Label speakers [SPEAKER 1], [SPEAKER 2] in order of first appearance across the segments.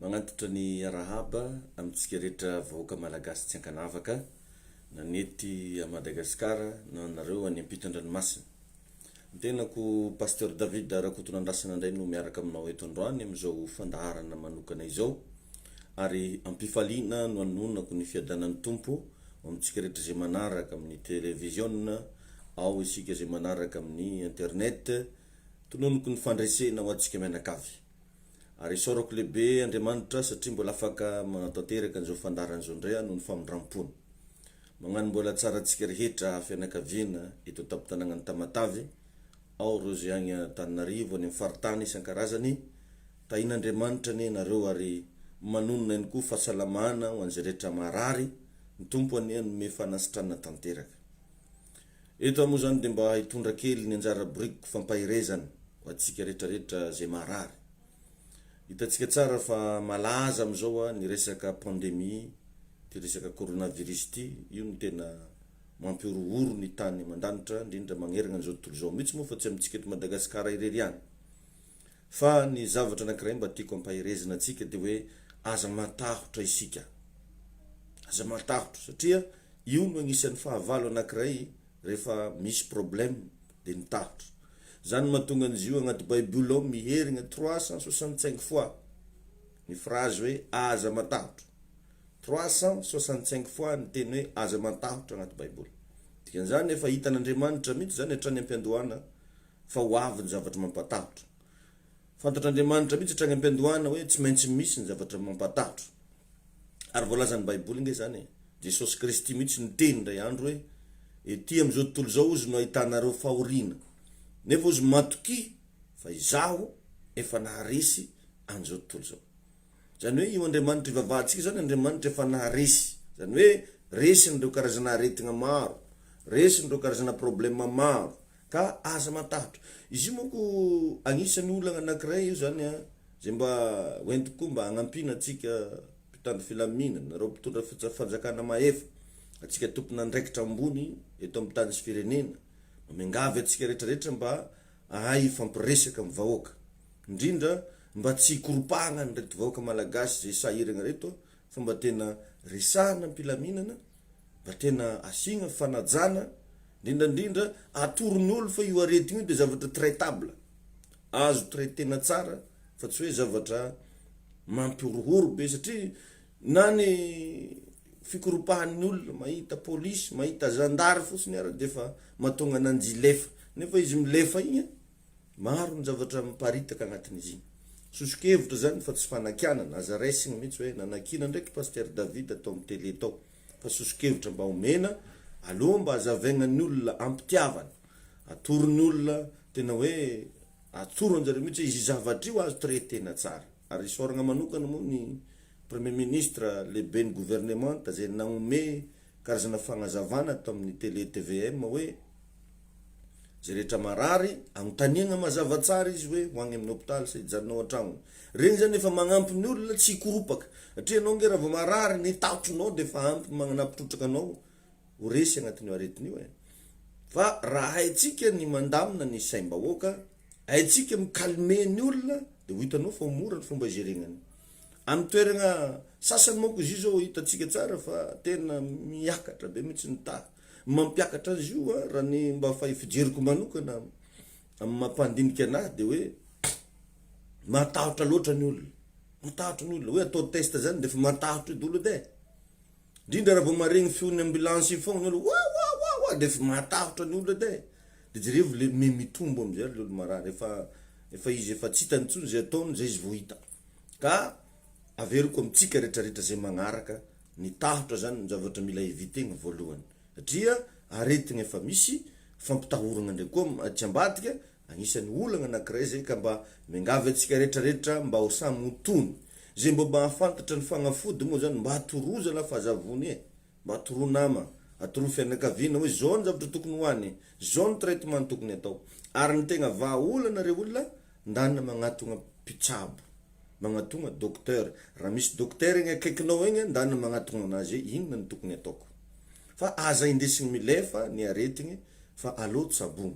[SPEAKER 1] Magnantitra ny arahaba amintsika rehetra vahoaka Malagasy tsy ankanavaka na ny ety à Madagascar na nareo any ampitan-dranomasina. Ny tenako Pasteur David Rakotonandrasana indray no miaraka aminao eto androany amin'izao fandaharana manokana izao ary am-pifaliana no anononako ny fiadanan'ny Tompo ho amintsika rehetra izay manaraka amin'ny televiziona, ao isika izay manaraka amin'ny internet, tononiko ny fandresena ho antsika mianakavy. Ary isaorako lehibe Andriamanitra satria mbola afaka manatanteraka an'izao fandaharana izao indray aho noho ny famindram-pony. Magnano mbola tsara antsika rehetra fianakaviana eto an-tampon-tanàgnan'i Tamatave, ao ireo izay agny Antananarivo, any amin'ny faritany isan-karazany, tahin'Andriamanitra anie nareo ary manonona ihany koa fahasalamana ho an'izay rehetra marary, ny Tompo anie hanome fanasitranana tanteraka. Eto aho moa izany dia mba hitondra kely ny anjara birikiko fampaherezana ho antsika rehetra rehetra izay marary. Hitantsika tsara fa malaza amin'izao ny resaka pandemie, ity resaka coronavirus ity, io no tena mampihorohoro ny tany aman-danitra, indrindra magnerana an'izao tontolo izao mihitsy moa fa tsy amintsika eto Madagasikara irery ihany. Fa ny zavatra anankiray mba tiako ampaherezina antsika dia hoe aza matahotra isika. Aza matahotra satria io no agnisan'ny fahavalo anankiray rehefa misy problème dia ny tahotra. Zany no mahatonga an'izy io agnaty baiboly ao miherigna 365 fois ny phrase hoe aza matahotra. 365 fois ny teny hoe aza matahotra agnaty baiboly. Dikan'izany efa hitan'Andriamanitra mihitsy zany hatrany ampiandohana fa ho avy ny zavatra mampatahotra. Fantatr'Andriamanitra mihitsy hatrany am-piandohana hoe tsy maintsy misy ny zavatra mampatahotra. Ary voalazan'ny Baiboly ange izany e. Jesosy Kristy mihitsy niteny indray andro hoe, Ety amin'izao tontolo izao hozy no ahitanareo fahoriana. Nefa hozy matokia fa Izaho efa naharesy an'izao tontolo izao. Izany hoe io Andriamanitra ivavahantsika izany Andriamanitra efa naharesy. Izany hoe resiny ireo karazana aretina maro, resiny ireo karazana problème maro. Ka aza matahotra. Izy io manko agnisan'ny olagna anakiray io zany an, zay mba hoentiko koa mba hagnampiana antsika mpitandro filaminana, nareo mpitondra fanjakana mahefa, antsika tompon'andraikitra ambony eto amin'ny tany sy firenena, mba miangavy antsika rehetra rehetra mba ahay hifampiresaka amin'ny vahoaka. Indrindra mba tsy hikoropahagna an'ireto vahoaka malagasy zay sahiragna reto fa mba tena resahana am-pilaminana, Mba tena asiagna fanajana, indrindra indrindra atoro ny olo fa io aretigna io de zavatra traitable, azo traitena tsara fa tsy hoe zavatra mampihorohoro be satria na ny fikoropahan'ny olona mahita polisy, mahita zandary fotsiny ara de efa mahatonga ananjy hilefa, nefa izy milefa igny an, Maro ny zavatra miparitaka agnatin'izy igny. Soso-kevitra zany fa tsy fanakianana, aza raisigny mihitsy hoe nanakiana ndraiky Pasteur David tao amin'ny télé tao, fa soso-kevitra mba omena, aleo mba hazavaigna ny olona am-pitiavana, atoro ny olona tena hoe atoro anjareo mihitsy hoe izy zavatra io azo traiter-na tsara. Ary isaoragna manokana moa ny Premier ministre lehiben'ny gouvernemanta zay nagnome karazana fagnazavana tao amin'ny télé tvm hoe, Izay rehetra marary, anontaniagna mazava tsara izy hoe ho agny amin'ny hopitaly sa hijanona ao an-tragnony. Regny zany efa magnampy ny olona tsy hikoropaka. Satria anao nge raha vao marary, ny tahotronao dia efa ampy magnanapitrotraka anao ho resy agnatin'io aretina io e. Fa raha haintsika ny mandamina ny saim-bahoaka, haintsika mi-calmer ny olona dia ho hitanao fa ho mora ny fomba higeregnany. Amin'ny toeragna sasany manko izy io zao hitantsika tsara fa tena miakatra be mihitsy ny taha. Mampiakatra azy io an, raha ny mba fijeriko manokana amin'ny maha mpandinika anahy dia hoe matahotra loatra ny olona, matahotra ny olona, hoe atao test zany dia efa matahotra io daholo edy e, indrindra raha vao maregny feon'ny ambulance iny foagna ny olona wa wa wa wa dia efa matahotra ny olona edy e, dia jerevo le miha mitombo amizay ary le olo marary, efa efa izy efa tsy hitany intsony zay ataony zay izy vao hita, ka averiko amintsika retraretra zay magnaraka Ny tahotra zany no zavatra mila eviter-gna voalohany satria aretigna efa misy, fampitahoragna ndray koa atsy ambadika, agnisan'ny olagna anakiray zay ka mba miangavy antsika retraretra mba ho samy ho tony, zay mbô mahafantatra ny fagnafody moa zany mba atoroa zalah fa aza vono e, mba atoroa nama, atoroa fianakaviana hoe zao ny zavatra tokony hoany, zao ny traitement tokony atao, ary ny tegna vahaolana re olona ndana magnatogna mpitsabo. Magnatogna docteur, raha misy docteur egny akaikinao egny ndana magnatogna anazy hoe inona no tokony ataoko. Fa aza indesigny milefa ny aretigny fa aleo tsaboina.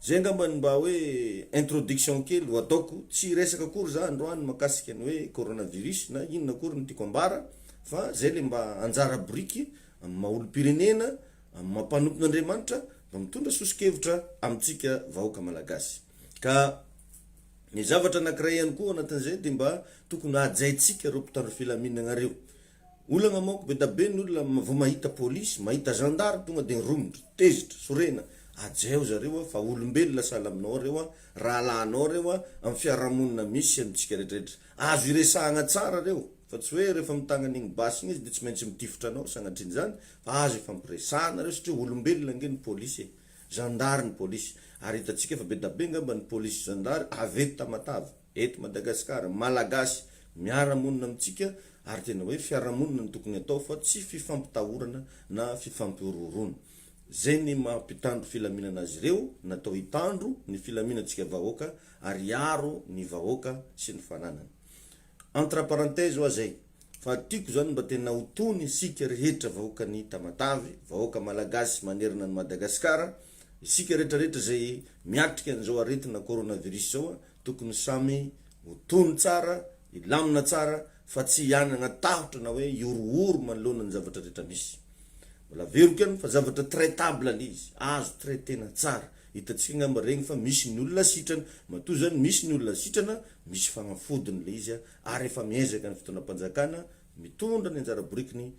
[SPEAKER 1] Zay angamba ny mba hoe introduction kely ho ataoko, tsy hiresaka akory za androany makasika ny hoe coronavirus na inona akory no tiako ambara fa zay le mba anjara biriky amin'ny maha olom-pirenena, amin'ny maha mpanompon'Andriamanitra mba mitondra soso-kevitra amintsika vahoaka malagasy. Ka ny zavatra anakiray ihany koa anatin'izay dia mba tokony hajaintsika ireo mpitandro filaminana ireo. Olagna manko be da be ny olona vao mahita polisy, mahita zandary tonga de romotra, tezitra, sorena. Hajaio zareo fa olombelona sahala aminao reo, rahalahinao reo amin'ny fiarahamonina misy amintsika rehetra rehetra. Azo iresahagna tsara reo fa tsy hoe rehefa mitagna an'igny basy igny izy de tsy maintsy mitifitra anao sagnatrin'izany fa azo ifampiresahana reo satria olombelona ange ny polisy e. Zandary ny polisy ary hitantsika fa be da be angamba ny polisy zandary avy eto Tamatave. Eto Madagasikara, Malagasy miara monina amintsika ary tena hoe fiarahamonina no tokony atao fa tsy fifampitahorana na fifampihorohoroana. Zay ny maha mpitandro filaminana azy ireo, natao hitandro ny filaminantsika vahoaka ary hiaro ny vahoaka sy ny fananany. Entre parenthèse hoa zay, fa tiako zany mba tena ho tony isika rehetra vahoakan'i Tamatave, vahoaka Malagasy manerana an'i Madagasikara, isika rehetra rehetra zay miatrika an'izao aretina coronavirus zao tokony samy ho tony tsara, hilamina tsara fa tsy hianagna tahotra na hoe hihorohoro manoloana ny zavatra rehetra misy. Mbola averiko ihany fa zavatra traitable le izy, azo traitena tsara. Hitantsika angamba regny fa misy ny olona sitrana, matoa zany misy ny olona sitrana, misy fagnafodiny le izy ary efa miezaka ny fitondram-panjakana mitondra ny anjara birikiny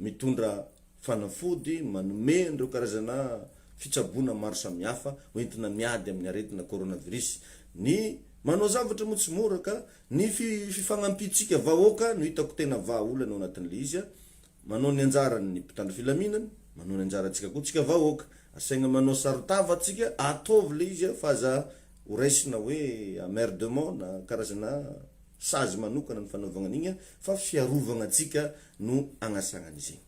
[SPEAKER 1] mitondra fanafody, manome an'ireo karazana fitsaboana maro samihafa ho entina miady amin'ny aretina coronavirus. Ny manao zavatra moa tsy mora ka ny fifagnampiantsika vahoaka no hitako tena vahaolana ao anatin'ilay izy. Manao ny anjarany ny mpitandro filaminana, manao ny anjarantsika koa tsika vahoaka. Asaigna manao saron-tava tsika, ataovy ilay izy fa aza ho raisina hoe emmerdement na karazana sazy manokana ny fanaovagna an'igny fa fiarovagna antsika no agnasagna an'izegny.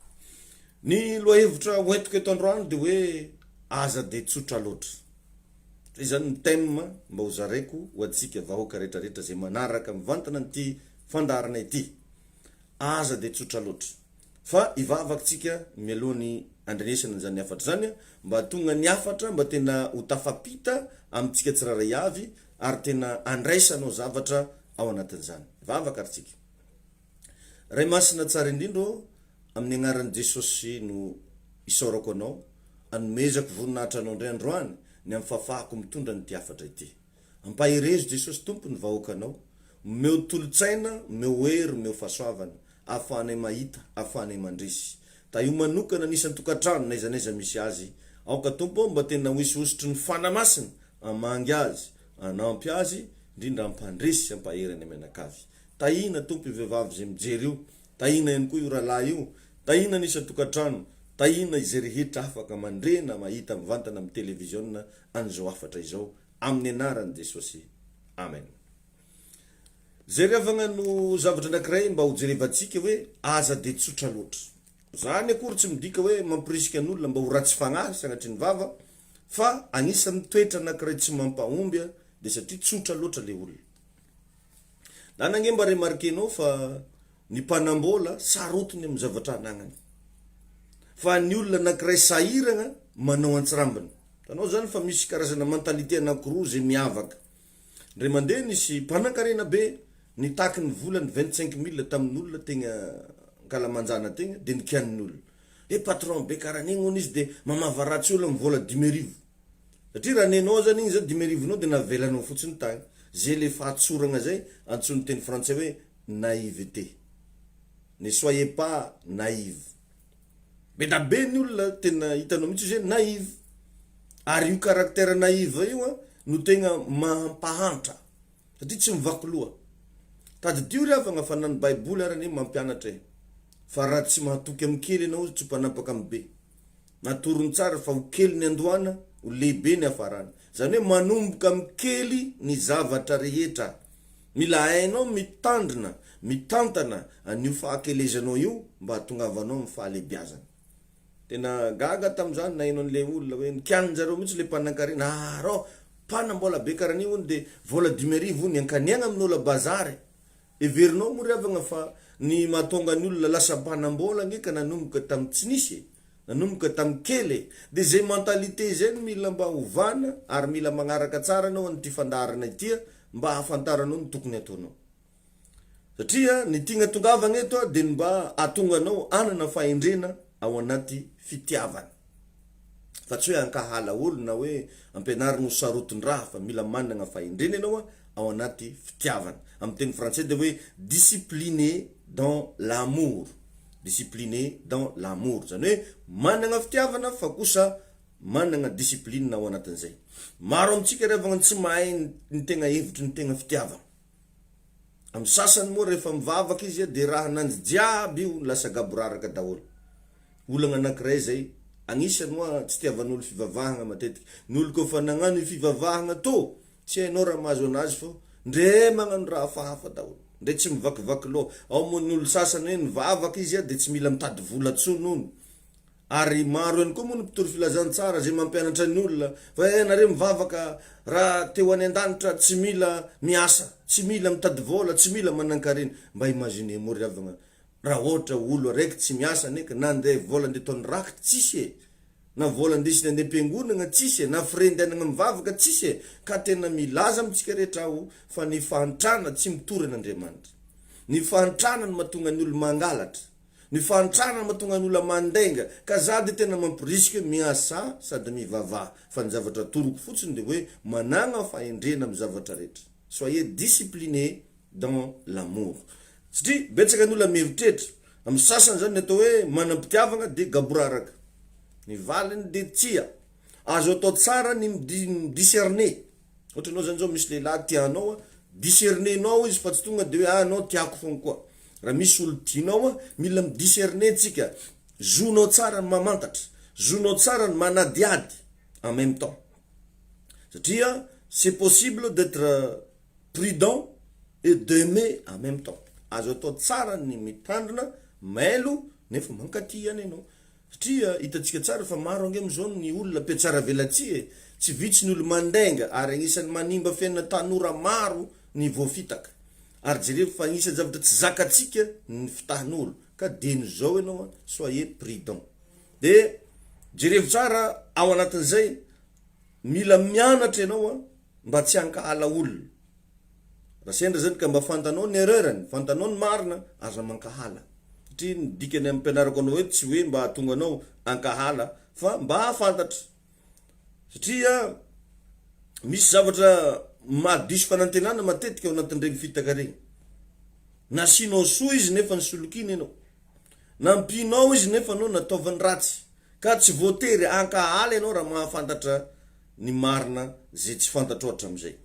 [SPEAKER 1] Ny lohahevitra hoentiko eto androany de hoe aza de tsotra loatra. Zay zany ny thème mba ho zaraiko ho antsika vahoaka retraretra zay manaraka mivantana an'ity fandaharana ity. Aza de tsotra loatra. Fa hivavaka tsika mialoha ny handrenesana an'izany hafatra izany mba hahatonga ny hafatra mba tena ho tafapita amintsika tsirairay avy ary tena handraisanao zavatra ao anatin'izany. Hivavaka ary tsika. Ray Masina tsara indrindra ô, amin'ny agnaran'i Jesosy no isaorako Anao, anomezako voninahitra Anao indray androany ny amin'ny fahafahako mitondra an'ity hafatra ity. Ampaherezo Jesosy Tompo ny vahoakanao, omeo tolo-tsaina, omeo hery, omeo fahasoavana, ahafahanay mahita, ahafahanay mandresy. Tahio manokana ny isan-tokantrano n'aiza n'aiza misy azy, aoka Tompo ô mba tena ho hisy hosotry ny Fanahy Masina hamangy azy, hanampy azy, indrindra hampandresy sy hampahery anay mianakavy. Tahina Tompo io vehivavy izay mijery io, tahina ihany koa io rahalahy io, tahina ny isan-tokantrano, tahina izay rehetra afaka mandre na mahita mivantana amin'ny televiziona an'izao hafatra izao, amin'ny anaran'i Jesosy. Amen. Zay ry havagna no zavatra anakiray mba ho jerevantsika hoe aza de tsotra loatra. Zany akory tsy midika hoe mampirisika ny olona mba ho ratsy fagnahy sagnatria ny vava fa agnisan'ny toetra anakiray tsy mampahomby de satria tsotra loatra le olona. Lana ange mba remarquer-nao fa ny mpanambola sarotiny amin'ny zavatra anagnany. Fa ny olona anakiray sahiragna manao antsirambina. Hitanao zany fa misy karazana mentalité anakiroa zay miavaka. Indray mandeha nisy mpanankarena be nitaky ny volany 25 mille tamin'olona tegna ankalamanjana tegna de nikianin'ny olona. He patron be karahan'igny hono izy de mamava ratsy olo amin'ny vola 5000. Satria raha nenao zany igny zao dimy arivonao de navelanao fotsiny tagny. Zay le fahatsoragna zay antsoin'ny teny frantsay hoe naïveté. Ne soyez pas naïve. Be da be ny olona tena hitanao mihitsy izy hoe naïve. Ary io caractère naïve io an no tegna mampahantra satria tsy mivaky loha. Tadidio ry havagna fa na ny baiboly ary anie mampianatra e fa raha tsy mahatoky amin'ny kely ianao tsy ho mpanapaka amin'ny be. Natorony tsara fa ho kely ny andohana, ho lehibe ny hafarana. Izany hoe manomboka amin'ny kely ny zavatra rehetra. Mila hainao mitandrina, mitantana an'io fahakelezanao io mba hahatongavanao amin'ny fahalehibiazana. Tena gaga tamin'izany naheno an'ilay olona hoe nikianin-jareo mihitsy ilay mpanankarena, ah rô, mpanam-bola be karaha an'io hono dia vola 5000 hono hiankaniagna amin'olo à bazary. Heverinao moa ry havagna fa ny mahatonga ny olona lasa mpanam-bola ange ka nanomboka tamin'ny tsy nisy e! Nanomboka tamin'ny kely e! Dia izay mentalité izay no mila mba ovana ary mila magnaraka tsara anao an'ity fandaharana ity mba ahafantaranao ny tokony ataonao. Satria ny tiagna tongavagna eto dia ny mba ahatonga anao hanana fahendrena ao anaty fitiavana. Fa tsy hoe hankahala olo na hoe ampianarigny ho sarotin-draha fa mila managna fahendrena ianao ao anaty fitiavana. Amin'ny teny frantsay dia hoe discipliné dans l'amour. Discipliné dans l'amour. Izany hoe managna fitiavana fa kosa managna discipline ao anatin'izay. Maro amintsika ry havagna tsy mahay ny tegna hevitry ny tegna fitiavana. Amin'ny sasany moa rehefa mivavaka izy dia raha nanjy jiaby io lasa gaboraraka daholo. Olagna anakiray zay, agnisany moa tsy tiavan'olo fivavahagna matetiky. Ny olo koa fa nagnano io fivavahagna tô, tsy hainao raha mahazo anazy fô ndre magnano raha hafahafa daholo. Ndre tsy mivakivaky loha. Ao moa ny olo sasany hoe nivavaka izy dia tsy mila mitady vola tsony hono. Ary maro ihany koa moa ny mpitory filazantsara izay mampianatra ny olona fa eh nareo mivavaka raha te ho any an-danitra tsy mila miasa, tsy mila mitady vola, tsy mila manankarena. Mba imaginer moa ry havagna raha ohatra olo araiky tsy miasa anie ka na andeha vola andeha ataony rakitra tsisy e, na vola andesiny andeha am-piangonagna tsisy e, na frais andehanagna mivavaka tsisy e, ka tena milaza amintsika rehetra aho fa ny fahantrana tsy mitory an'Andriamanitra. Ny fahantrana no mahatonga ny olo mangalatra. Ny fahantrana no mahatonga ny olona mandainga ka za de tena mamporisika hoe miasà sady mivavaha fa ny zavatra atoroko fotsiny de hoe managna fahendrena amin'ny zavatra rehetra soyez discipliné dans l'amour satria betsaka ny olona mieritreritra amin'ny sasany zany ny atao hoe manam-pitiavagna de gaboraraka ny valiny de tsia azo atao tsara ny mi-discerner Ohatra anao zany zao misy lehilahy tia anao a, discerner-nao izy fa tsy tonga de hoe ah anao tiako fogna koa. Raha misy olo tianao a, mila mi-discerner tsika, zonao tsara ny mamantatra, zonao tsara ny manadihady en même temps. Satria c'est possible d'etre prudent et d'aimer en même temps. Azo atao tsara ny mitandrina, mailo nefa mankatia ihany ianao. Satria hitantsika tsara fa maro ange amizao ny olona mpihatsaravelatsihy e! Tsy vitsy ny olo mandainga ary agnisan'ny manimba fiainana tanora maro ny voafitaka. Ary jerevo fa agnisan'ny zavatra tsy zakantsika ny fitahan'olo ka dieny zao ianao a soyez prudent. De jerevo tsara ao anatin'izay mila mianatra ianao a mba tsy hankahala olona. Raha sendra zany ka mba fantanao ny erreur-ny, fantanao ny marina, aza mankahala. Satria ny dikany ampianarako anao eto tsy hoe mba hahatonga anao hankahala fa mba hahafantatra. Satria misy zavatra mahadiso fanantenana matetika ao anatin'ireny fitaka ireny. Nasianao soa izy nefa nisolokiana ianao. Nampianao izy nefa anao nataovany ratsy. Ka tsy voatery hankahala ianao raha mahafantatra ny marina izay tsy fantatrao hatramin'izay.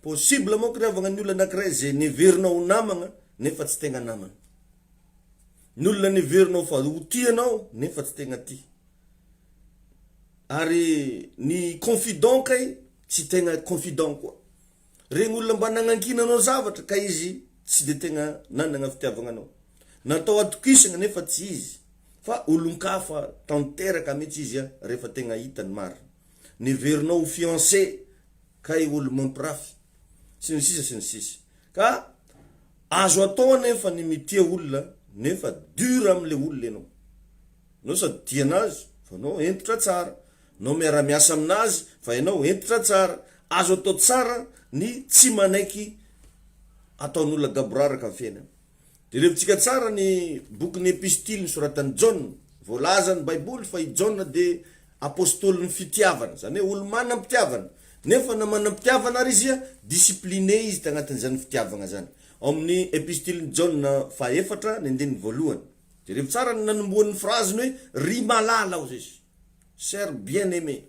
[SPEAKER 1] Possible manko ry havagna ny olona anakiray zay neverinao ho namagna nefa tsy tegna namana. Ny olona neverinao fa ho tia anao nefa tsy tegna tia. Ary ny confident kay tsy tegna confident koa. Regny olona mba nagnankinanao zavatra ka izy tsy de tegna nanagna fitiavagna anao. Natao atokisagna nefa tsy izy fa olon-kafa tanteraka mihitsy izy rehefa tegna hita ny marina. Neverinao ho fiancé kay olo mampirafy sy ny sisa sy ny sisa ka azo atao anefa ny mitia olona nefa dur amle olona enao enao sady tia anazy fa enao hentitra tsara enao miara miasa aminazy fa enao hentitra tsara azo atao tsara ny tsy manaiky ataon'olona gaboraraka ny fiainana Jerevintsika tsara ny bokin'ny Epistily nosoratan'i Jaona. Voalazan'ny Baiboly fa i Jaona dia apostolin'ny fitiavana, izany hoe olo manam-pitiavana. Nefa na manam-pitiavana ary izy, discipliné izy tagnatin'izany fitiavagna zany. Ao amin'ny Epistilin'i Jaona fahaefatra, ny andininy voalohany. Jerevo tsara ny nanombohan'ny fraziny hoe ry malala hozy izy. Cher bien aimé.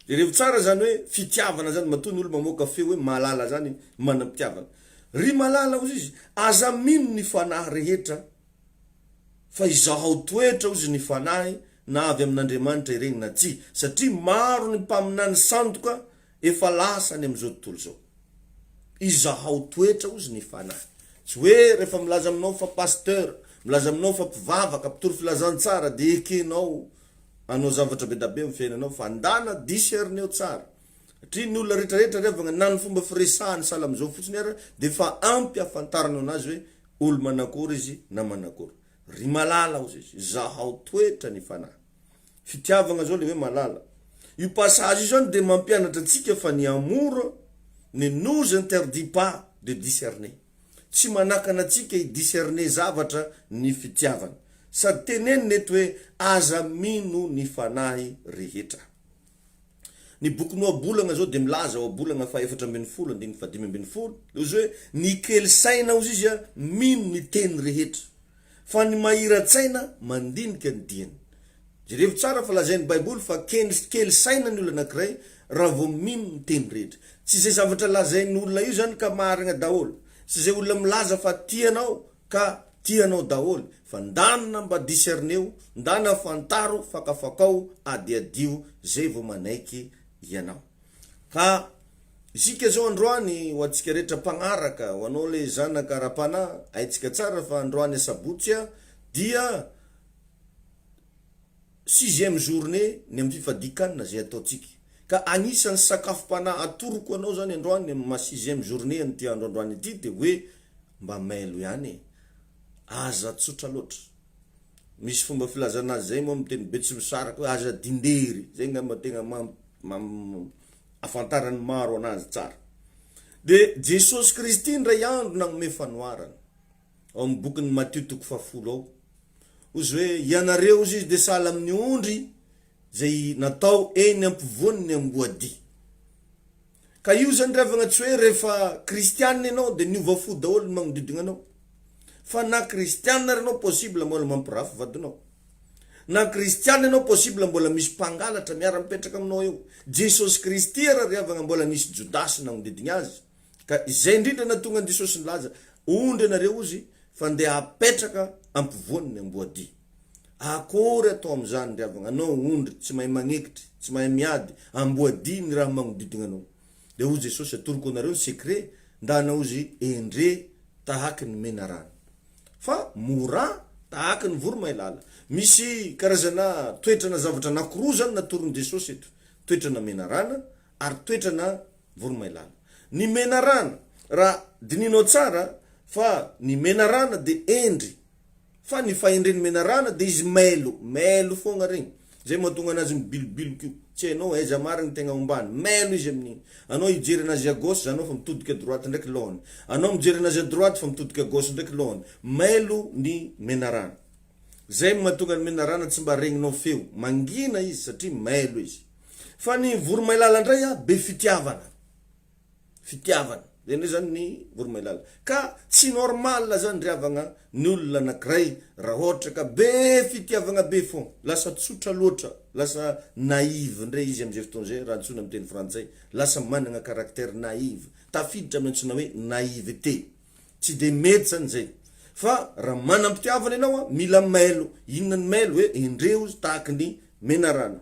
[SPEAKER 1] Jerevo tsara zany hoe fitiavana zany, matoa ny olo mamoaka feo hoe malala zany, manam-pitiavana. Ry malala hozy izy, aza mino ny fanahy rehetra, fa izahao toetra hozy ny fanahy na avy amin'Andriamanitra ireny na tsia, satria maro ny mpaminany sandoka efa lasa any amin'izao tontolo izao. Izahao toetra hozy ny fanahy. Tsy hoe rehefa milaza aminao fa pasteur, milaza aminao fa mpivavaka, mpitory filazantsara dia ekenao hanao zavatra be da be amin'ny fiainanao fa ndana discerneo tsara. Satria ny olona rehetra rehetra ry havagna na ny fomba firesahany sahala amin'izao fotsiny ara dia efa ampy ahafantaranao anazy hoe olo manakory izy na manakory. Ry malala hozy izy, izahao toetra ny fanahy. Fitiavagna zao le hoe malala. Io passage io zany dia mampianatra antsika fa ny amour ne nous interdit pas de discerner. Tsy manakana antsika hi discerner zavatra ny fitiavana. Sady tenenina eto hoe aza mino ny fanahy rehetra. Ny bokin'ny Ohabolagna zao dia milaza, Ohabolagna faha 14 andininy faha 15, hozy hoe ny kely saina hozy izy mino ny teny rehetra, fa ny mahira-tsaina mandinika ny diany. Jerevo tsara fa lazain'ny Baiboly fa kely saina ny olona anankiray raha vao mino ny teny rehetra. Tsy izay zavatra lazain'ny olona io zany ka marigna daholo. Tsy izay olona milaza fa tia anao ka tia anao daholo. Fa ndana mba discerneo, ndana fantaro, fakafakao, adiadio zay vao manaiky ianao. Ka isika zao androany ho antsika rehetra mpagnaraka, ho anao le zanaka ara-panahy, haintsika tsara fa androany asabotsy dia sixième journée ny amin'ny fifadian-kanina izay ataontsika. Ka anisan'ny sakafom-panahy atoroko anao izany androany amin'ny maha sixième journée an'ity andro androany ity dia hoe mba mailo ihany e. Aza tsotra loatra. Misy fomba filazana azy izay moa amin'ny teny betsimisaraka hoe aza dindery. Izay angamba tegna mam afantaran'ny maro anazy tsara. Dia Jesosy Kristy indray andro nagnome fanoharana. Ao amin'ny bokin'i Matio toko fahafolo ao. Hozy hoe, Ianareo, hozy izy, dia sahala amin'ny ondry izay natao eny ampovoan'ny amboadia. Ka io izany ry havagna tsy hoe rehefa kristianina ianao dia niova fo daholo ny magnodidina anao. Fa na kristianina ary ianao possible mbola mampirafy vadinao. Na kristianina ianao possible mbola misy mpangalatra miara-mipetraka aminao eo. Jesosy Kristy ary ry havagna mbola nisy Jodasy nagnodidina azy. Ka izay indrindra nahatonga an'i Jesosy nilaza, Ondry ianareo hozy fa ndeha hapetraka ampovoany ny amboadia. Akory atao amin'izany ry havagna, anao ondry tsy mahay magnekitry, tsy mahay miady, amboadia ny raha magnodidigna anao. Dia hoy Jesosy, atoroko anareo ny secret, ndana hozy endre tahaky ny menarana, fa mora tahaky ny voromailala. Misy karazana toetrana zavatra anakiroa zany natoron'i Jesosy eto, toetrana menarana ary toetrana voromailala. Ny menarana, raha dinihinao tsara fa ny menarana dia hendry, fa ny fahendren'ny menarana dia izy mailo, mailo foagna regny, zay mahatonga anazy mibilobiloka io, tsy hainao aiza marigny tegna ombany, mailo izy amin'igny, anao hijery anazy à gauche zanao fa mitodika à droite ndraiky lohany, anao mijery anazy à droite fa mitodika à gauche ndraiky lohany, mailo ny menarana. Zay no mahatonga ny menarana tsy mba regninao feo, mangina izy satria mailo izy. Fa ny voromailala ndray a, be fitiavana. Fitiavana. Zay ndray zany ny voromailala. Ka tsy normal zany ry havagna ny olona anakiray raha ohatra ka be fitiavagna be fô. Lasa tsotra loatra, lasa naive ndray izy amizay fotoana zay raha antsoina amin'ny teny frantsay. Lasa managna caractère naive. Tafiditra amin'ny antsoina hoe naïveté. Tsy dia mety zany zay. Fa raha manam-pitiavana ianao a, mila mailo. Inona ny mailo? Hoe endreo izy tahaky ny menarana.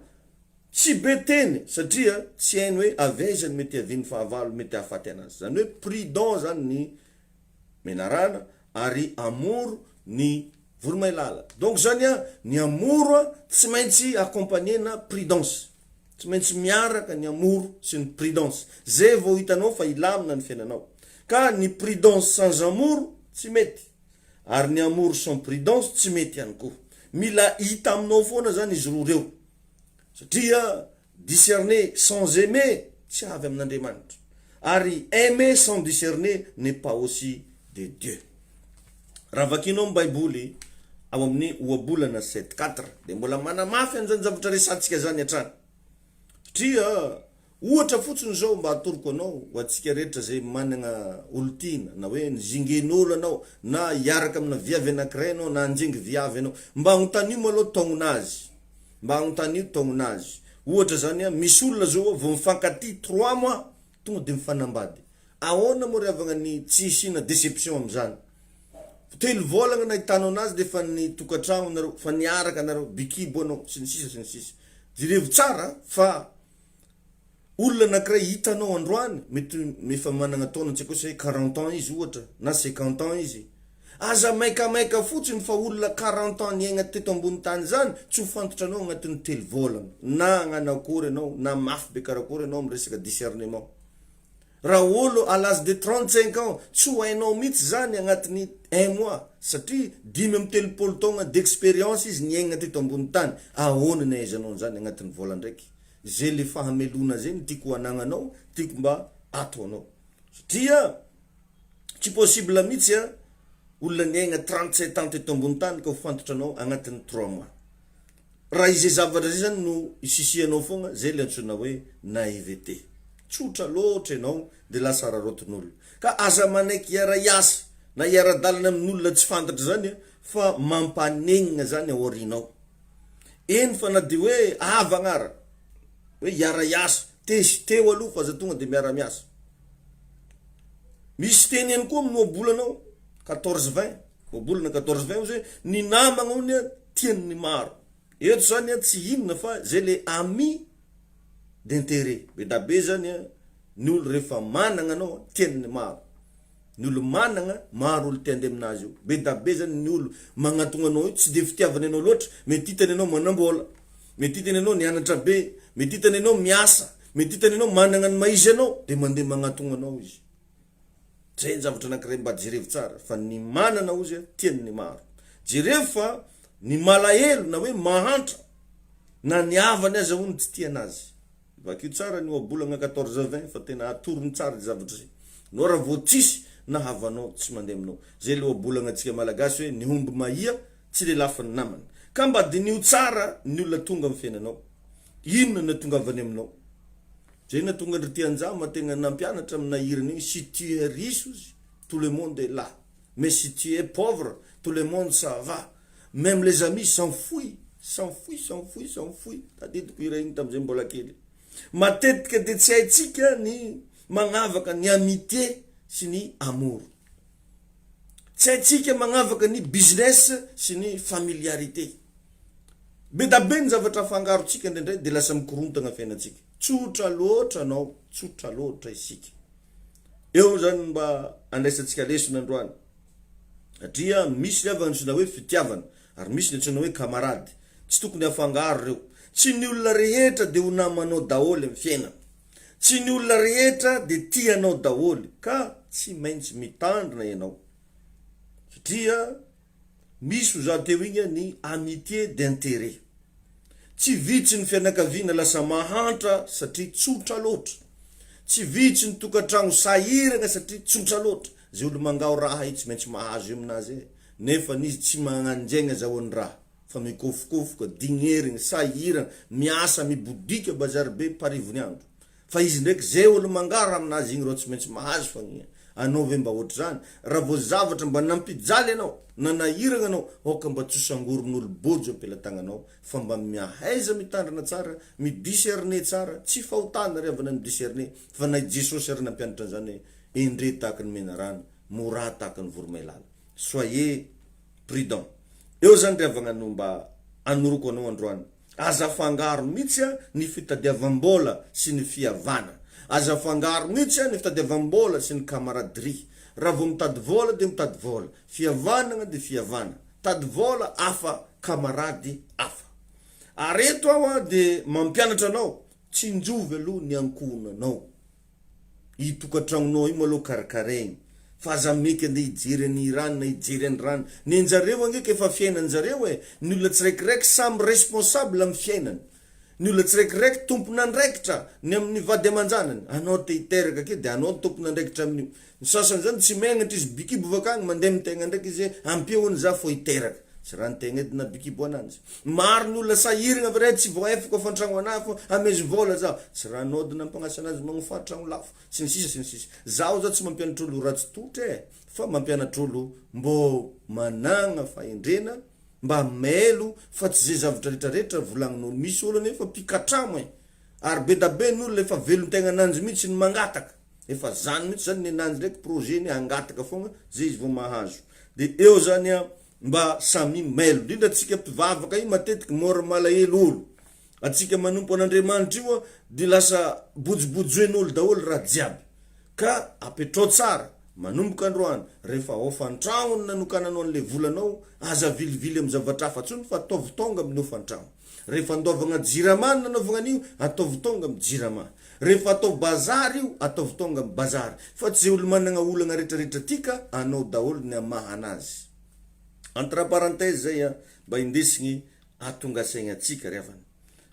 [SPEAKER 1] Tsy be teny satria tsy hainy hoe avy aiza no mety hiavian'ny fahavalo mety hahafaty anazy. Zany hoe prudent zany ny menarana ary amour ny voromailala. Donc zany a, ny amour a tsy maintsy accompagner-na prudence. Tsy maintsy miaraka ny amour sy ny prudence. Zay vao hitanao fa hilamina ny fiainanao. Ka ny prudence sans amour tsy mety. Ary ny amour sans prudence tsy mety ihany koa. Mila hita aminao foana zany izy roa reo. Satria discerner sans aimer tsy avy amin'Andriamanitra. Ary aimer sans discerner n'est pas aussi de Dieu. Raha vakianao ny Baiboly ao amin'ny Ohabolana 7, 4 dia mbola manamafy an'izany zavatra resahantsika izany hatrany. Satria ohatra fotsiny izao mba atoroko anao, ho antsika rehetra izay manana olon-tiana, na hoe nizingen'olo anao, na hiaraka amina viavy anankiray ianao, na hanjengy viavy ianao, mba anontanio malôha taognon'azy. Mba anontanio taognon'azy. Ohatra izany, misy olona izao vao mifankatia trois mois tonga dia mifanambady. Ahoana moa ry havagna ny tsy hisiana déception amin'izany? Telo vôlagna nahitanao anazy dia efa nitokantragno nareo, fa niaraka nareo, bikibo anao, sy ny sisa sy ny sisa. Jerevo tsara fa olona anakiray hitanao androany mety efa managna taona tsy haiko hoe 40 ans izy ohatra na 50 ans izy. Aza maikamaika fotsiny fa olona 40 ans niaigna teto ambony tany zany tsy ho fantotranao agnatin'ny telo vôlagna na hagnano akory anao na mafy be karakory anao amin'ny resaka discernement. Raha olo à l'âge de 35 ans tsy ho hainao mihitsy zany agnatin'ny un mois satria 35 taogna d'expérience izy niaigna teto ambony tany, ahoana ny ahaizanao an'izany agnatin'ny volan-draiky? Zay le fahamelona zay no tiako hanagnanao, tiako mba ataonao satria tsy possible mihitsy a olona niaigna 37 ans teto ambony tany ka ho fantotranao agnatin'ny trois mois. Raha izay zavatra izay zany no isisihanao foagna, zay le antsoina hoe naïveté. Tsotra loatra ianao de lasa araraotin'olona. Ka aza manaiky hiara-hiasa na hiara-dalana amin'olona tsy fantatra zany fa mampanenina zany ao aoriana ao. Eny fa na de hoe havagna ara, hoe hiara-hiasa, testeo aloha fa aza tonga de miara-miasa. Misy teny ihany koa amin'ny ohabolana ao, quatorze vingt. Ohabolana quatorze vingt ozy hoe ny namagna hono a tian'ny maro. Eto zany a tsy inona fa zay le ami d'interet. Be da be zany a ny olo rehefa managna anao a tian'ny maro. Ny olo managna maro olo te handeha aminazy io. Be da be zany ny olo magnatogna anao io tsy de fitiavany anao loatra, mety hitany anao manambola, mety hitany anao nianatra be, mety hitany anao miasa, mety hitany anao managna ny maha izy anao de mandeha magnatogna anao izy. Zay ny zavatra anankiray mba jerevo tsara fa ny manana ozy a tian ny maro. Jerevo fa ny malahelo na hoe mahantra na ny havany aza hono tsy tia anazy. Vakio tsara ny ohabolagna quatorze vingt fa tena atorony tsara zay zavatra zay. Anao raha vao tsisy na havanao tsy mandeha aminao. Zay le ohabolagna antsika malagasy hoe ny omby mahia tsy lelafin'ny namany. Ka mba diniho tsara ny olona tonga amin'ny fiainanao. Inona no atongavany aminao? Zay nahatonga an-dry Tianjama tegna nampianatra amina hirany igny si tu es riche ozy tout le monde est là mais si tu es pauvre tout le monde ça va même les amis s'enfuient s'enfuient s'enfuient s'enfuient tadidiko hira igny tamizay mbola kely matetika de tsy haintsika ny magnavaka ny amitié sy ny amour tsy haintsika magnavaka ny business sy ny familiarité Be da be ny zavatra afangarontsika indraindray de lasa mikorontagna fiainantsika. Tsotra loatra anao, tsotra loatra isika. Eo zany mba andraisantsika lesona androany. Satria misy ny havana antsoina hoe fitiavana ary misy ny antsoina hoe camarade. Tsy tokony afangaro reo. Tsy ny olona rehetra de ho namanao daholo am fiainana. Tsy ny olona rehetra de tia anao daholo ka tsy maintsy mitandrina ianao. Satria Misy ho za teo igny ny amitié d'intérêt. Tsy vitsy ny fianakaviana lasa mahantra satria tsotra loatra. Tsy vitsy ny tokantragno sahiragna satria tsotra loatra. Ze olo mangao raha io tsy maintsy mahazo io aminazy e. Nefa izy tsy magnanjegny azahoany raha fa mikofokofoka, dignerigny, sahiragna, miasa, mibodika bazary be parivony andro. Fa izy ndraiky zay olo mangara aminazy igny reo tsy maintsy mahazo fagniha. Anao ve mba ohatr'izany? Raha vao zavatra mba nampijaly anao, nanahiragna anao, aoka mba tsy ho sangorin'olo bojo am-pelatagnanao fa mba miahaiza mitandrina tsara, mi-discerner tsara, tsy fahotana ry havana ny mi-discerner fa na i Jesosy ary nampianatra an'izany hoe endre tahaka ny menarana, morà tahaka ny voromailala. Soyez prudent. Eo zany ry havagna no mba anoroko anao androany. Aza afangaro mihitsy ny fitadiavam-bola sy ny fihavana. Aza afangaro mihitsy ny fitadiavam-bola sy ny camaraderie. Raha vao mitady vola dia mitady vola. Fihavanagna dia fihavana. Tady vola hafa, camarade hafa. Ary eto aho dia mampianatra anao, tsinjovy aloha ny ankohonanao. I tokantragnonao io malou karakaraigny fa aza mety andeha hijery an'i Iran na hijery an'i Rana. Nenjareo ange ka efa fiainanjareo e! Ny olona tsiraikiraiky samy responsable amin'ny fiainany. Ny olona tsiraikiraiky tompon'andraikitra ny amin'ny vady aman-janany. Anao te hiteraka ake de anao no tompon'andraikitra amin'io. Ny sasany zany tsy megnatra izy bikibo vakagny mandeha amin'ny tegna ndraiky izy hoe ampio hono za fô hiteraka. Tsy raha ny tegna edy na bikibo ananjy. Maro ny olona sahiragna fa re tsy voaefako hofan-tragno anah fô amezo vola zaho. Tsy raha nody nampagnasa anazy magnofa tragno lafo. Sy ny sisa sy ny sisa. Zaho zao tsy mampianatra olo ho ratsy totra e, fa mampianatra olo mbô managna fahendrena, mba mailo fa tsy ze zavatra retraretra volagnin'olo. Misy olo anie efa mpikatramo e, ary bedabe ny olona efa velon-tegnananjy mihitsy ny mangataka. Efa zany mihitsy zany nenanjy ndraiky projet ny hangataka fogna zay izy vao mahazo. De eo zany an mba samia mailo. Indrindra antsika mpivavaka io matetiky mora malahelo olo. Antsika manompo an'Andriamanitra io an de lasa bojobojoen'olo daholo raha jiaby. Ka apetrao tsara, manomboka androany, rehefa hofan-tragno no nanokananao an'le volanao, aza avilivily amin'ny zavatra hafa tsony fa ataovy tonga amin'ny hofan-tragno. Rehefa andoavagna jirama no nanaovagna an'io, ataovy tonga amin'ny jirama. Rehefa atao bazary io, ataovy tonga am bazary. Fa tsy ze olo managna olagna retraretra ty ka anao daholo ny amahana azy. Entre parenthèse zay an, mba indesigny ahatonga saigna antsika ry havana.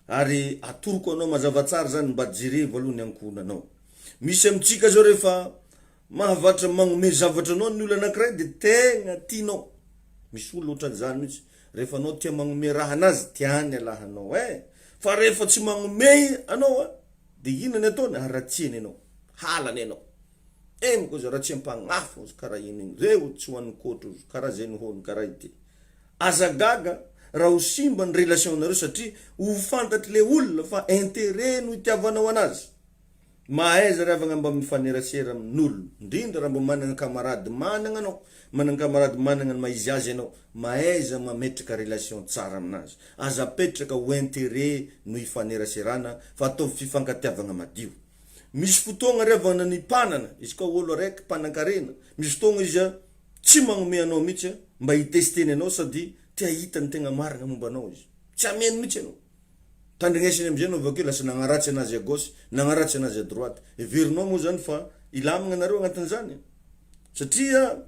[SPEAKER 1] Ary atoroko anao mazava tsara zany mba jerevo aloha ny ankohonanao. Misy amintsika zao rehefa mahavatra magnome zavatra anao ny olo anakiray de tegna tianao. Misy olona otran'izany mihitsy. Rehefa anao tia magnome raha anazy tiany alahanao eh! Fa rehefa tsy magnome anao a de inona ny ataony? Haratsiany anao, halany anao. Henoko izy haratsiam-pagnafo izy karaha ino igny, reo tsy ho an'ny kôtro izy, karaha zay nohôny karaha ity. Aza gaga raha ho simba ny relation-nareo satria ho fantatr'le olona fa intérêt no itiavanao anazy. Mahaiza ry havagna mba mifanerasera amin'olona, indrindra raha mba managna camarade managna anao, managna camarade managna ny maha izy azy ianao, mahaiza mametraka relation tsara aminazy, aza apetraka ho interet no ifaneraserana fa ataovy fifankatiavagna madio. Misy fotoagna ry havagna ny mpanana, izy koa olo araiky mpanankarena, misy fotoagna izy tsy magnome anao mihitsy mba hi-tester-ny anao sady te hahita ny tegna marigna momba anao izy, tsy ameny mihitsy anao. Tandrignesiny amizay anao avakeo lasa nagnaratsy anazy à gauche, nagnaratsy anazy à droite. Heverinao moa zany fa hilamigna anareo agnatin'izany? Satria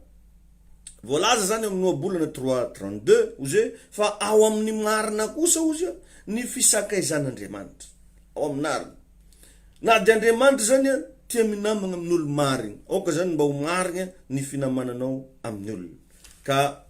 [SPEAKER 1] voalaza zany ao amin'ny ohabolana 3:32 ozy hoe fa ao amin'ny marina kosa ozy ny fisakaizan'Andriamanitra. Ao aminarina. Na dia Andriamanitra zany tia minamagna amin'olo marigny. Aoka zany mba ho marigna ny finamananao amin'ny olona. Ka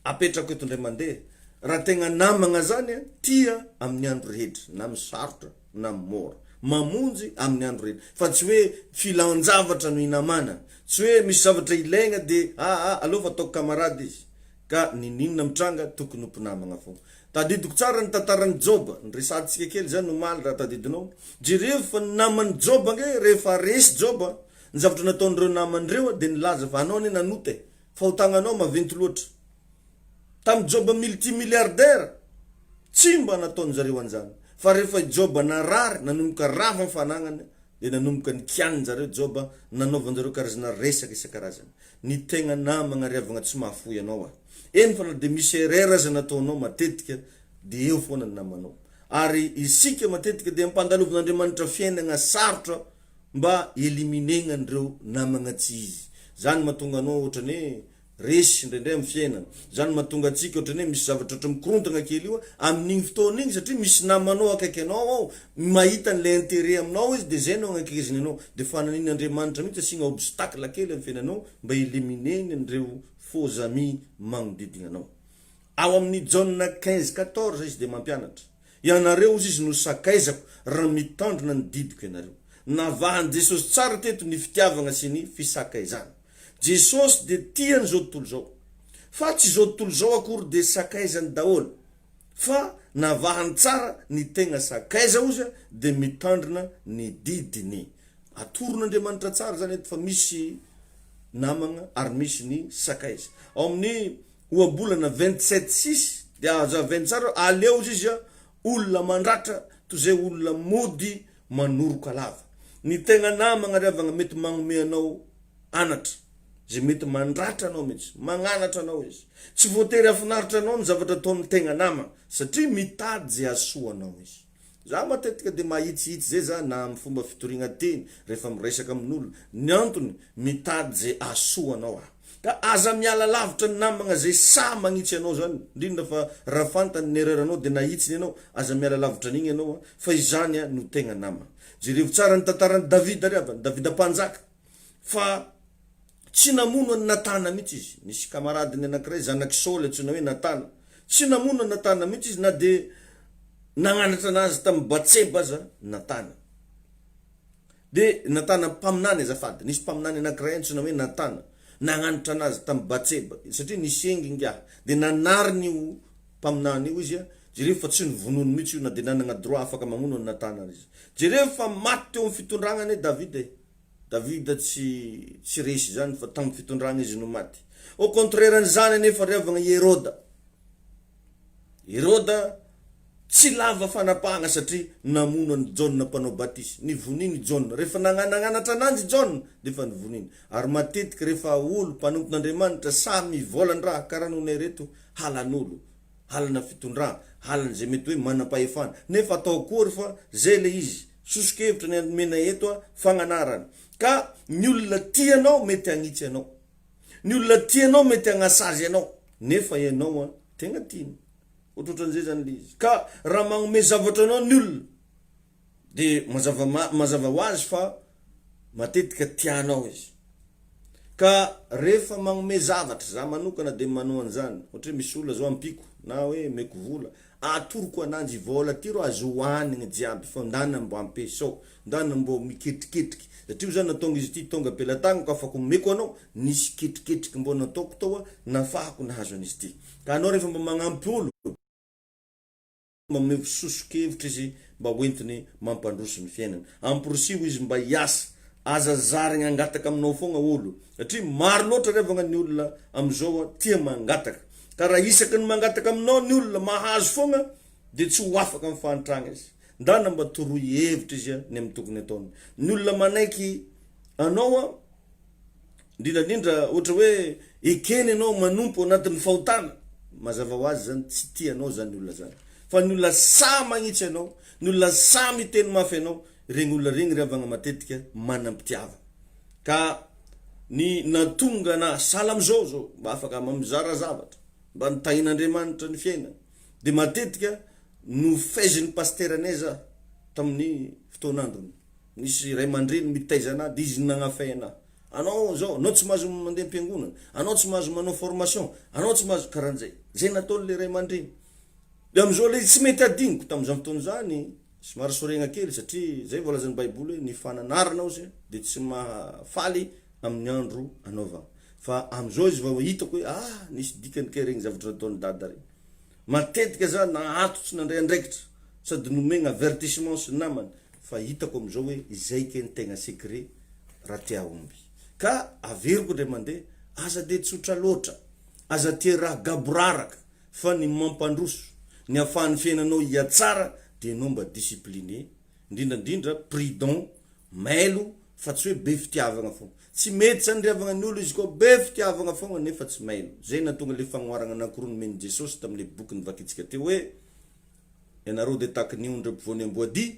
[SPEAKER 1] Apetrako eto indray mandeha, raha tegna namagna zany a, tia amin'ny andro rehetra, na amin'ny sarotra na amin'ny mora. Mamonjy amin'ny andro rehetra. Fa tsy hoe filan-javatra no hinamana. Tsy hoe misy zavatra ilaigna de aa aleo fa ataoko camarade izy. Ka ninoninona mitranga tokony ho mpinamagna fogna. Tadidiko tsara ny tantaran'i Joba, niresahantsika kely zany omaly raha tadidinao. Jerevo fa ny naman'i Joba ange rehefa resy Joba, ny zavatra nataon'ireo namany ireo de nilaza fa anao anie nanota e. Fahotagnanao maventy loatra. Tamin'i Joba multi-milliardaire, tsy mba nataon-jareo an'izany. Fa rehefa i Joba narary, nanomboka rava ny fanagnany, dia nanomboka nikianin-jareo Joba, nanaovan-jareo karazana resaka isan-karazany. Ny tegna namagna ry havagna tsy mahafoy anao ah. Eny fa na dia misy erreur aza nataonao matetika, dia eo foana ny namanao. Ary isika matetika dia ampandalovin'Andriamanitra fiainagna sarotra mba éliminer-gna an'ireo namagna tsy izy. Zany mahatonga anao ohatrany hoe resy indraindray amin'ny fiainana. Zany mahatonga antsika ohatrany hoe misy zavatra ohatry mikorontagna kely io amin'igny fotoana igny satria misy namanao akaiky anao ao mahita an'ilay intérêt aminao izy de zay no agnakeziny anao. De fananian'Andriamanitra mihitsy asiagna obstacle kely amin'ny fiainanao mba éliminer-ny an'ireo faux amis magnodidigna anao. Ao amin'ny Jaona 15:14 izy dia mampianatra, Ianareo, hozy izy, no sakaizako, raha mitandrina ny didiko ianareo. Navahan'i Jesosy tsara teto ny fitiavagna sy ny fisakaizana. Jesosy dia tia an'izao tontolo izao. Fa tsy izao tontolo izao akory dia sakaizany daholo. Fa navahany tsara ny tegna sakaiza, hozy, dia mitandrina ny didiny. Atoron'Andriamanitra tsara izany eto fa misy namagna ary misy ny sakaiza. Ao amin'ny Ohabolana 27 6 dia hazavainy tsara hoe aleo ozy izy olona mandratra toy izay olona mody manoroka lava. Ny tegna namagna ry havagna mety magnome anao anatra izay mety mandratra anao mihitsy, magnanatra anao izy. Tsy voatery hafinaritra anao ny zavatra ataon'ny tegna namagna satria mitady izay hahasoa anao izy. Za matetika dia mahitsihitsy zay za na amin'ny fomba fitoriagna teny rehefa miresaka amin'olona, ny antony mitady zay ahasoa anao aho. Ka aza miala lavitra ny namagna zay sahy magnitsy anao zany, indrindra fa raha fantany ny erreur anao dia nahitsiny ianao, aza miala lavitra an'igny ianao fa izany no tegna namagna. Jerevo tsara ny tantaran'i Davida ry havana, Davida mpanjaka fa Tsy namono an'i Natana mihitsy izy. Nisy kamaradiny anankiray, zanak'i Saoly, antsoina hoe Natana. Tsy namono an'i Natana mihitsy izy na dia nagnanatra anazy tamin'i Batseba aza Natana. Dia Natana mpaminany azafady. Nisy mpaminany anankiray antsoina hoe Natana, nagnanatra anazy tamin'i Batseba, satria nisy engy ingahy. Dia nanariny io mpaminany io izy. Jereo fa tsy novonoiny mihitsy io na dia nanagna droit afaka mamono an'i Natana aza izy. Jereo fa maty teo amin'ny fitondragna anie Davida e. Davida tsy tsy resy izany fa tamin'ny fitondrana izy no maty. Au contraire an'izany anefa ry havagna i Heroda. Heroda tsy lava fanapahagna satria namono an'i Jaona mpanao batisa. Nivoniny i Jaona. Rehefa nagnanatra ananjy i Jaona dia efa nivoniny. Ary matetiky rehefa olo mpanompon'Andriamanitra sahy mivolan-draha karaha noho reto halan'olo. Halana fitondrana, halana izay mety hoe manam-pahefana. Nefa atao akory fa zay le izy. Soso-kevitra ny omena eto a, fagnanarana. Ka ny olona tia anao mety hagnitsy anao. Ny olona tia anao mety hagnasazy anao. Nefa ianao a, tegna tiany. Ohatrohatran'izay zany le izy. Ka raha magnome zavatra anao ny olona, de mazava mazava ho azy fa matetika tianao izy. Ka rehefa magnome zavatra, za manokana de manao an'izany, ohatra hoe misy olona zao ampiko na hoe omeko vola, atoroko ananjy vôla ty rô azo hoanigny jiaby fa ndana mbô ampiasao, ndana mbô miketriketriky, satria zany natonga izy ity tonga am-pelatagnako afaka omeko anao, nisy ketriketriky mbô nataoko tao nafahako nahazo an'izy ty. Ka anao rehefa mba magnampy olo, Mameho soso-kevitra izy mba hoentiny mampandroso ny fiainany. Amporisiho izy mba hiasa. Aza zarigny hangataka aminao foagna olo. Satria maro loatra revagna ny olona amizao tia mangataka. Ka raha isaky ny mangataka aminao ny olona mahazo foagna dia tsy ho afaka amin'ny fahantragna izy. Ndana mba toroy hevitra izy ny amin'ny tokony ataony. Ny olona manaiky anao Indrindra indrindra ohatra hoe ekena ianao manompo anatin'ny fahotana, mazava ho azy zany tsy tia anao zany olona zany. Fa ny olona sahy magnitsy anao, ny olona sahy miteny mafy anao, regny olona regny ry havagna matetika manam-pitiavana. Ka ny nahatonga anah sahala amizao zao mba afaka mizara zavatra, mba nitahian'Andriamanitra ny fiainana, de matetika nofaizin'ny pasiteranay zah tamin'ny fotoan'androny. Nisy ray aman-dreny mitaiza anah dia izy no nagnafay anah. Anao zao, anao tsy mahazo mandeha am-piangonana, anao tsy mahazo manao formation, anao tsy mahazo karan'izay. Zay nataon'le ray aman-dreny. Dia am'izao le izy tsy mety adinoko tamin'izany fotoana izany, somary sorena kely satria zay voalazan'ny baiboly hoe ny fananarana ozy dia tsy mahafaly amin'ny andro anaovana. Fa am'izao izy vao hitako hoe ah nisy dikany kay regny zavatra nataon'i dada regny. Matetika za nahato tsy nandray andraikitra sady nomegna avertissement sy namany fa hitako amizao hoe izay kay ny tegna secret raha te hahomby. Ka averiko indray mandeha, aza de tsotra loatra, aza tia raha gaboraraka fa ny mampandroso, ny afahan'ny fiainanao hihatsara de enao mba discipliné, indrindra indrindra prudent Mailo fa tsy hoe be fitiavagna fogna. Tsy mety zany ry havagna ny olo izy koa be fitiavagna fogna nefa tsy mailo. Zay nahatonga le fagnoharagna anankiroa nomen'i Jesosy tamle boky novakintsika teo hoe, Ianareo dia tahaky ny ondry ampovoan'ny amboadia,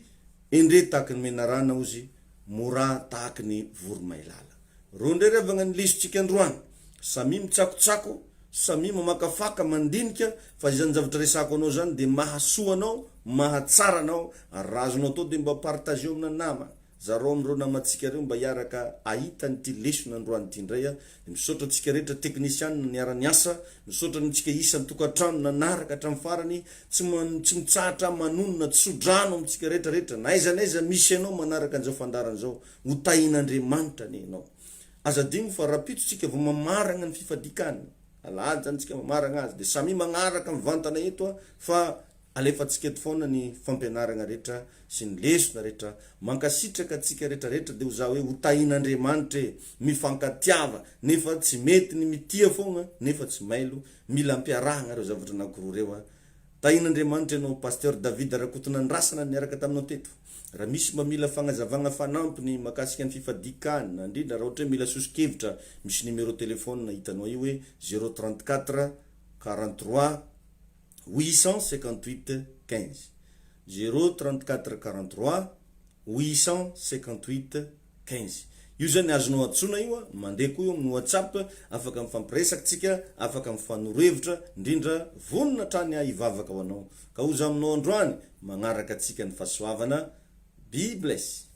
[SPEAKER 1] endre tahaky ny menarana ozy, morà tahaky ny voromailala. Reo ndray ry havagna ny lesontsika androany. Samia mitsakotsako, samia mamakafaka, mandinika fa izany zavatra resahako anao zany dia mahasoa anao, mahatsara anao ary raha azonao atao dia mba partageo amina nama, zarao amin'ireo namantsika ireo mba hiaraka ahita an'ity lesona androany ity indray a, dia misaotra antsika rehetra teknisianina niara-niasa, misaotra antsika isan-tokantrano nanaraka hatramin'ny farany, tsy tsy mitsahatra manonona tso-drano amintsika rehetra rehetra na aiza na aiza misy anao manaraka an'izao fandaharana izao, ho tahin'Andriamanitra anie ianao. Aza adino fa rapitso tsika vao mamaragna ny fifadikan. Alahady zany tsika mamaragna azy de samia magnaraka mivantana eto a fa alefantsika eto foana ny fampianaragna rehetra sy ny lesona rehetra. Mankasitraka antsika rehetra rehetra de ho za hoe ho tahin'Andriamanitra e! Mifankatiava nefa tsy mety ny mitia fogna nefa tsy mailo, mila ampiarahagna reo zavatra anakiroa reo a. Tahin'Andriamanitra ianao Pasteur David Rakotonandrasana niaraka taminao teto. Raha misy mba mila fagnazavagna fanampiny makasika ny fifadian-kanina, indrindra raha ohatra hoe mila soso-kevitra, misy numéro téléphone hitanao io hoe 034 43 858 15. 034 43 858 15. Io zany azonao antsoina io a, mandeha koa io amin'ny WhatsApp, afaka mifampiresaka tsika, afaka mifanoro hevitra, indrindra vonona hatrany aho hivavaka ho anao. Ka hoza aminao androany, magnaraka antsika ny fahasoavana, be bless.